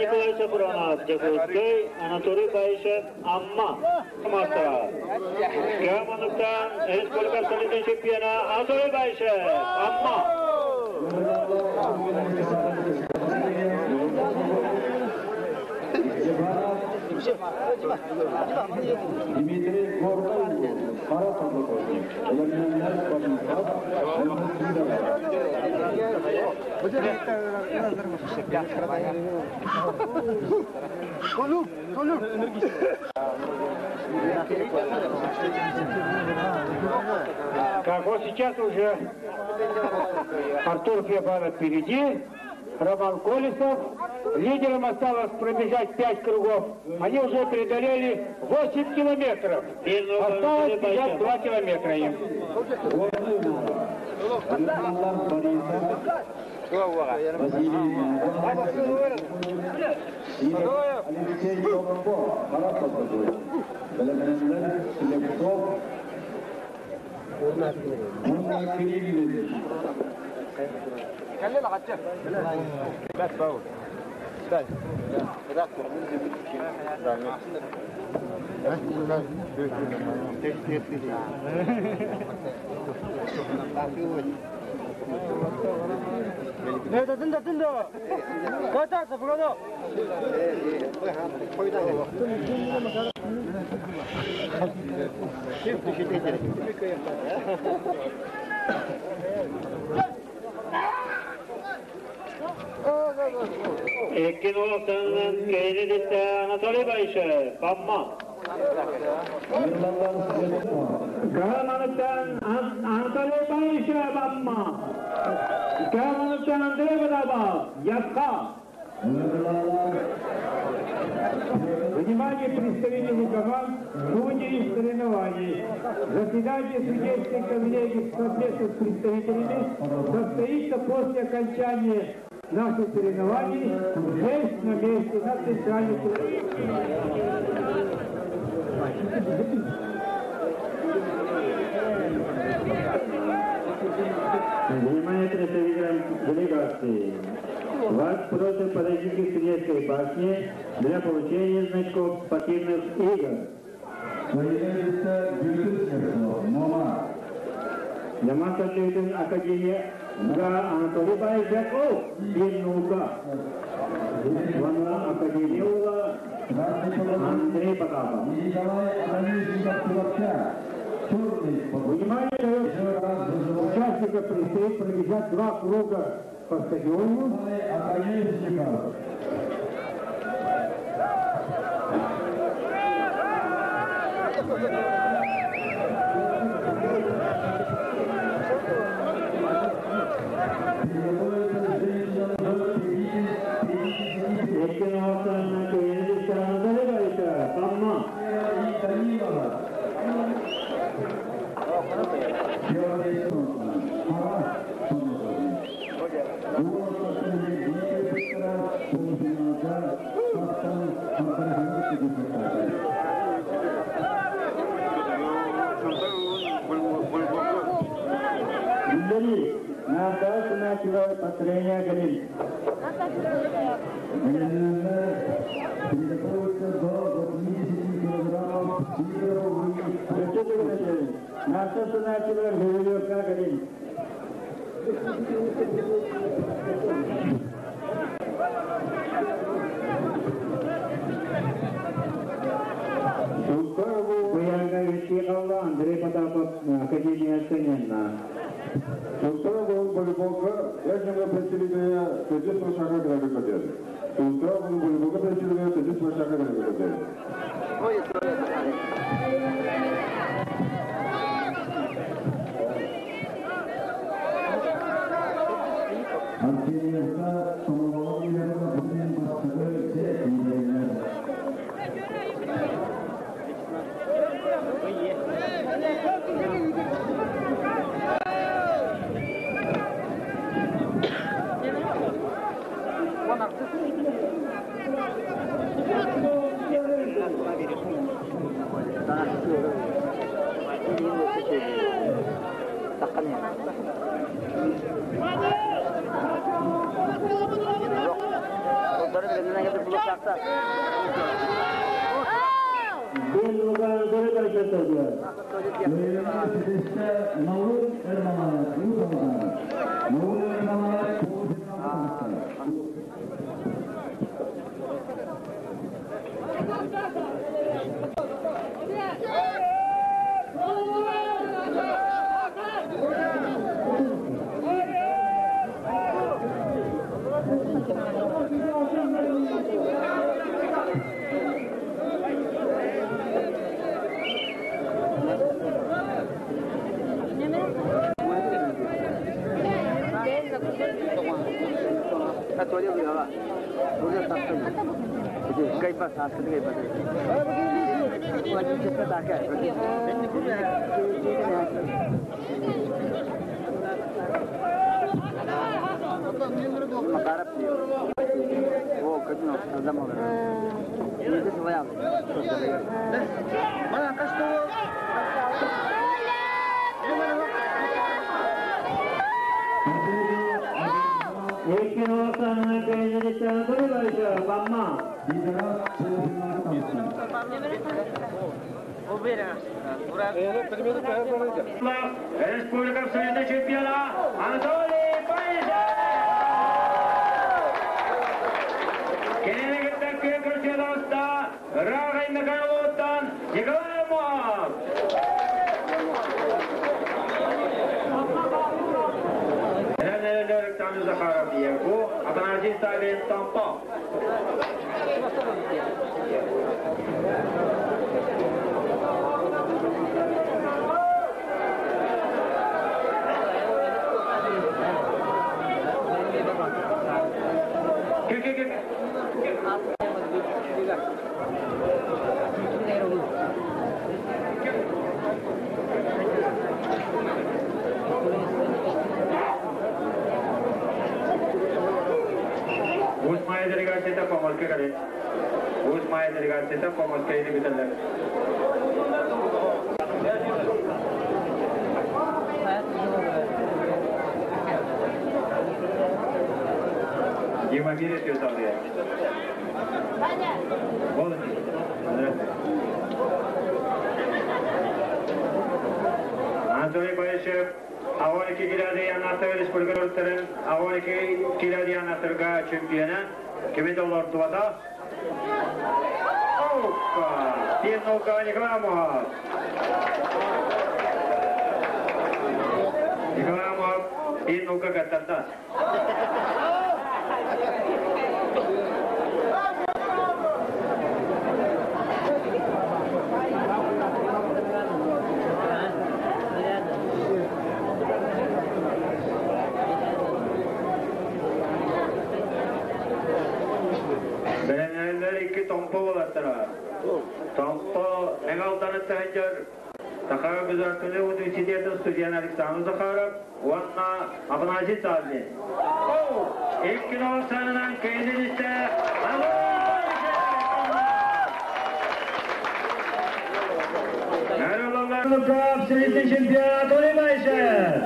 Николай Сапронов, Дьокуускай, Анатолий Баишев, Амма мастера. Кэмонуктан республика абсолютный чемпиона Анатолий Баишев, Амма. Дмитрий Гордон, Хара подлокотник. Так, вот сейчас уже Артур Феофанов впереди, Роман Колесов. Лидерам осталось пробежать 5 кругов. Они уже преодолели 8 километров. Осталось бежать 2 километра им. Алексей Колобко, Хара подлокотник. Слепцов, Мунна Кириллович. Эккен олақтанынан кейінілісті Анатолий Баишев, Амма. Каhamанıktan Анатолий Баишев, Амма. Каhamанıktan Андрей Водобал, Ятка. Внимание представителей команд, судей соревнований. Заседание судейской коллегии совместно с представителями состоится после окончания наших соревнований здесь, на месте, на центральной. Внимание представителям делегации. Вас просят подойти к судейской башне для получения значков спортивных игр. Намаса Ньютон Академия Анатолий Байжаков, Бирнуга. Ванна Академия Андрей Потапов. Внимание, участникам предстоит пробежать 2 круга по стадиону. Андрей Потапов, Академия Ценина. 1 наука Анатолий Байшев сылдьар. Үстэ Наум Ермолаев, Уус-Алдан. Наум Ермолаев полуфиналга таҕыста. 2 наука кыайыыны Анатолий Байшев, Амма. Бейдарап полуфиналга таҕыста. Республика абсолютный чемпиона Анатолий Байшев! Кинини кытта күөн көрсүөҕэ Рагай Михайловтан Николай Муав. Александр Захаров, Ерго, Афанасий Савин, Томпо. Уус-Маайа делегацията помостка кэлин. Уус-Маайа делегацията помостка или бүтэллэр. Дима Мирев Юталия. Здравствуйте. Анатолий Байшев, 12 килода янаттар республика 12 килода янаттарга чемпиона. Кими доллар тубата? Опа! 1 наука Николай Мухов. Николай Мухов, 1 наука каттарда. Бэлэмнэнэллэр икки Томпо уолаттара. Томпо Эҥалданы тахыдьар Саха государственный университетын студент Александр Захаров, уонна Афанасий Саввин. 2-0 санынан кыайыыны Абсолютный чемпион Анатолий Байшев.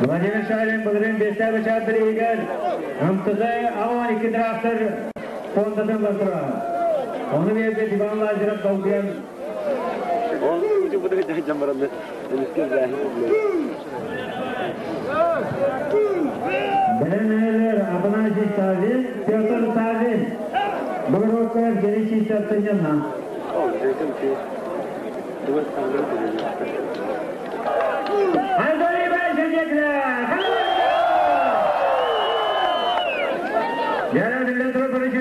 Владимир Шарин былырыын бестер бачат бірігер. Амтығы ауан екі трактор фондатын бартыра. Оны берді Иван Лазарев долгуян. Он уже будет жамбарады. Бәләнәләр Афанасий Савин, Петр Савин. Бүгін Геничий Савтанянна. Анатолий Байшев.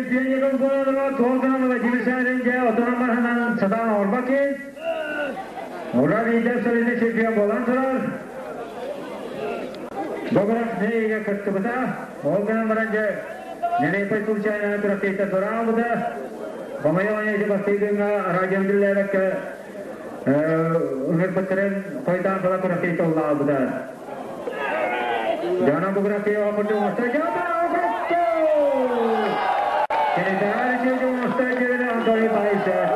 Чемпион болалар толган Владимир Шарин же отонан барханан сатан орбаки. Ура лидер солиде чемпион болан турар. Богорах неге кыттыбыта. Олган баран же нелепой случайно турактейта турабыта. Помайоне же бастыгынга радиомдиллерек үмір қойдан сала турактейта улаабыта. Жана бугракты окурду оста жаба окурду. Анатолий Байшев.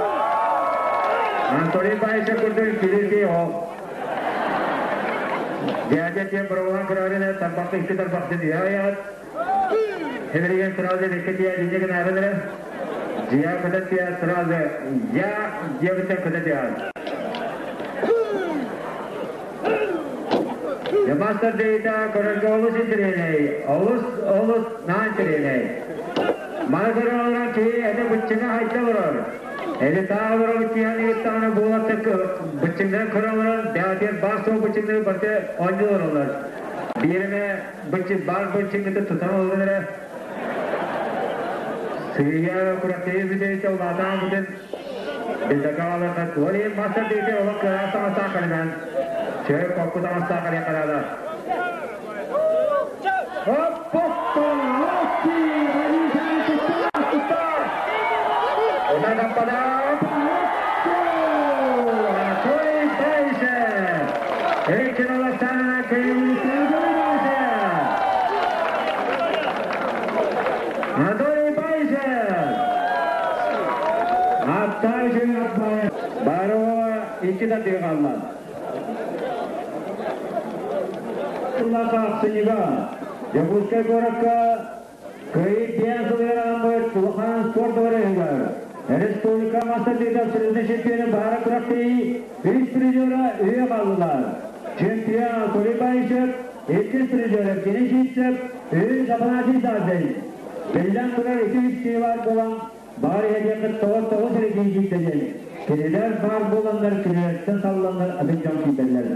Анатолий Байшев курду кирилди о. Дядя. тиэн бырабылан көрөрүнэ тарбахты икки тарбахты диһаят. Хевриген сразу лекке тия динне гынарыныры. Жия көтө тия сразу я диабете көтө тия. Мастер дейта көрөргө олус интиреней, олус олус наан тиреней. Мана көрөр ки эде быччыңа хайта борор. Эде таа борор быччыган иттана буолаттык быччыңдан көрөр бәтер бар сол быччыңны барте онжулар олар. Биреме быччы бар быччыңды тутан олар. Сыя куракты бите чолбатан бутен билдакалар кат. Оли мастер дейте олок кыраса аса калман. Чөй коккутан аса кале карада. Анатолий Байшев! Барова икки да. Якутскай городка кыйып биян сылыгар Улахан спорт дворегар. Республика мастер абсолютный чемпионы бары күрәктеи үч призера үйе қалдылар. Чемпион Анатолий Байшев, икки призер Евгений Ситцев, үч Афанасий Сазин. Белден турар iki үч кişi бар болан бар hediye тоғыз тоғыз регин життеген. Келелер бар боландар келелерден салландар атын жан кийдерлер.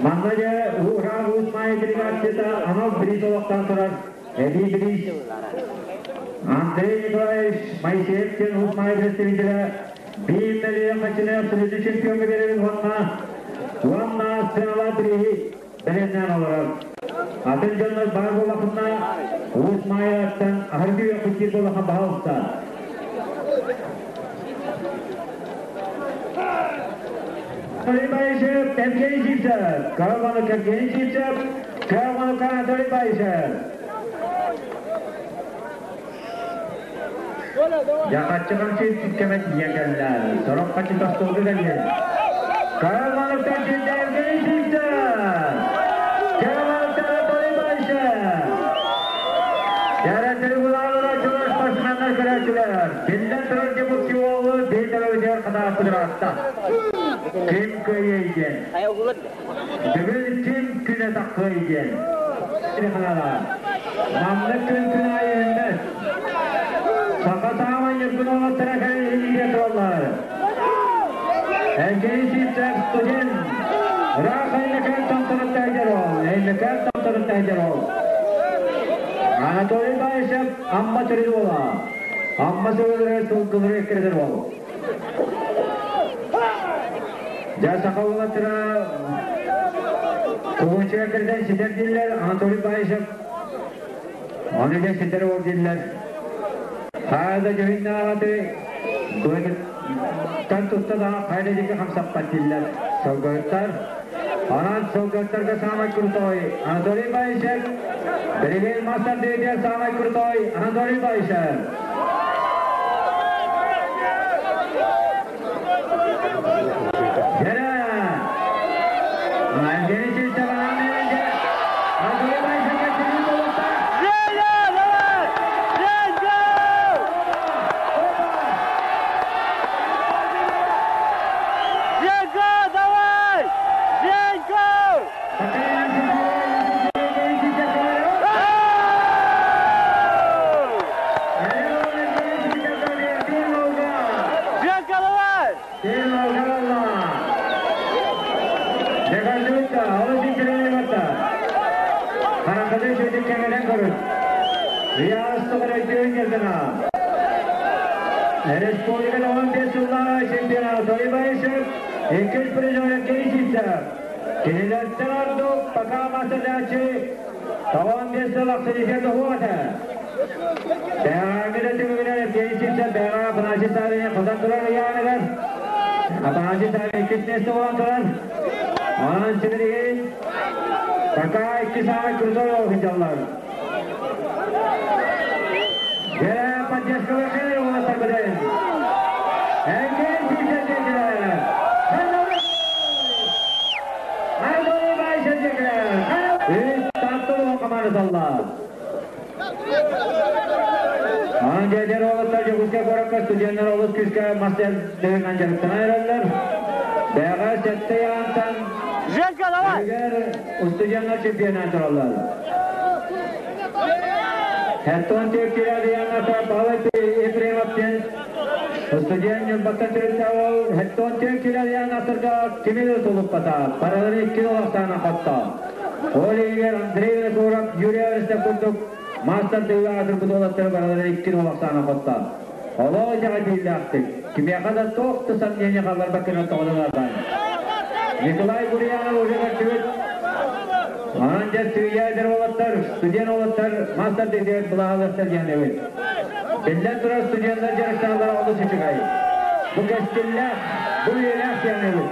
Манна же Ура Усмай делегацията анал бриз олоқтан турар. Эби бриз. Андрей Николаевич Моисеев кен Усмай представителі 1 миллион качыны абсолютный чемпионга беребин онна. Онна сценала бризи беленнен олорор. Атын жоннор бар болақына Усмайраттан ахыргы кутир болахан баһалыста. Анатолий Байшев, Евгений Сивцев. Караванов Евгений Сивцев, Караванов Анатолий Байшев. Yakatçıkan кемет егенлер. Сорок качы тастолды келген. Каравановтан şimdi Evgeny Сивцев. Каравановтан Анатолий Байшев. Дәрәтiri булалара чулар спортсменнар көрәчүләр. Билден турар жебут киолу, бейтер өжер када кудратта. Ким көйейген? Бүгін ким күне таққыйген? Мамны күн күн айында. Сақа сағаман еркін олаттыра кәлі тұралар. Evgeny Сивцев студент. Рақ әйлекен тамтырып тәжер ол. Әйлекен тамтырып тәжер ол. Анатолий Байшев амма түрді бола. Амма сөйлері сылқылыры еккірдір ол. Жа олаттыра Кугунчуга кирден ситер диллер Анатолий Байшев. Оны де ситер ол диллер. Хайда жөйіннен ағаты тан тутта да хайда жеке хамсаппат диллер. Сылгыттар. Анан сылгыттарга самай крутой Анатолий Байшев. Береген мастер дейде самай крутой Анатолий Байшев. Yere! Evgeny Сивцев Анатолий Анатолий Байшевге чемпион болуқта. Женя, давай! Женька! Женька, давай! Женька! Женька, давай! Республикада 15 жылда чемпион Анатолий Байшев, икки призер Евгений Сивцев. Келелерттен ардук, пока мастердачы, 15 жыл ақсырекер хуата. Бәғаңгы түгігінер Евгений Сивцев, бәға Афанасий Савин қодан тұрар яғынығыр. Афанасий Савин иккісінесі болан тұрар. Onun сібіреген, пока икки самый крутой оқынжалар. Gene поддержка bakıyor ona takıdayım. Erkeğin Сивцев dediler. Анатолий Баишев декре. Үс Таатталуон командасалла. Анан дьэдэр уолаттар Дьокуускай куоракка студеннар олус күүскэ мастер дыгынан дьарыктана эрэллэр. Бэҕэ сэттэ яантан Женька, давай! Үгэр устудьуоннар чемпионат тураллар. Хеттон Тюркиядияната Павел Ефремов диэн студент Ньурбаттан төрүттээх уол Хеттон Тюркиядиянатарга кими да тулуппата. Барыларын икки олохтаана хотто. Ол иһигэр Андрей Винокуров, Юрий Аристов курдук мастер тыыга аатырбыт уолаттары барыларын икки олохтаана хотто. Олох итэҕэтиилээхтик, кимиэхэ да туох да сомнение хаалларбат гына тоҕолонорбан. Николай Гурьянов уже көрсүбүт. Онон дьэ сыыйа эдэр уолаттар, студент уолаттар мастер дэтигэр былаһалыахтар диэн эбит. Биллэн турар, студенттар дьарыктаналлара олус үчүгэй. Бу кэскиллээх, бу үйэлээх диэн эбит.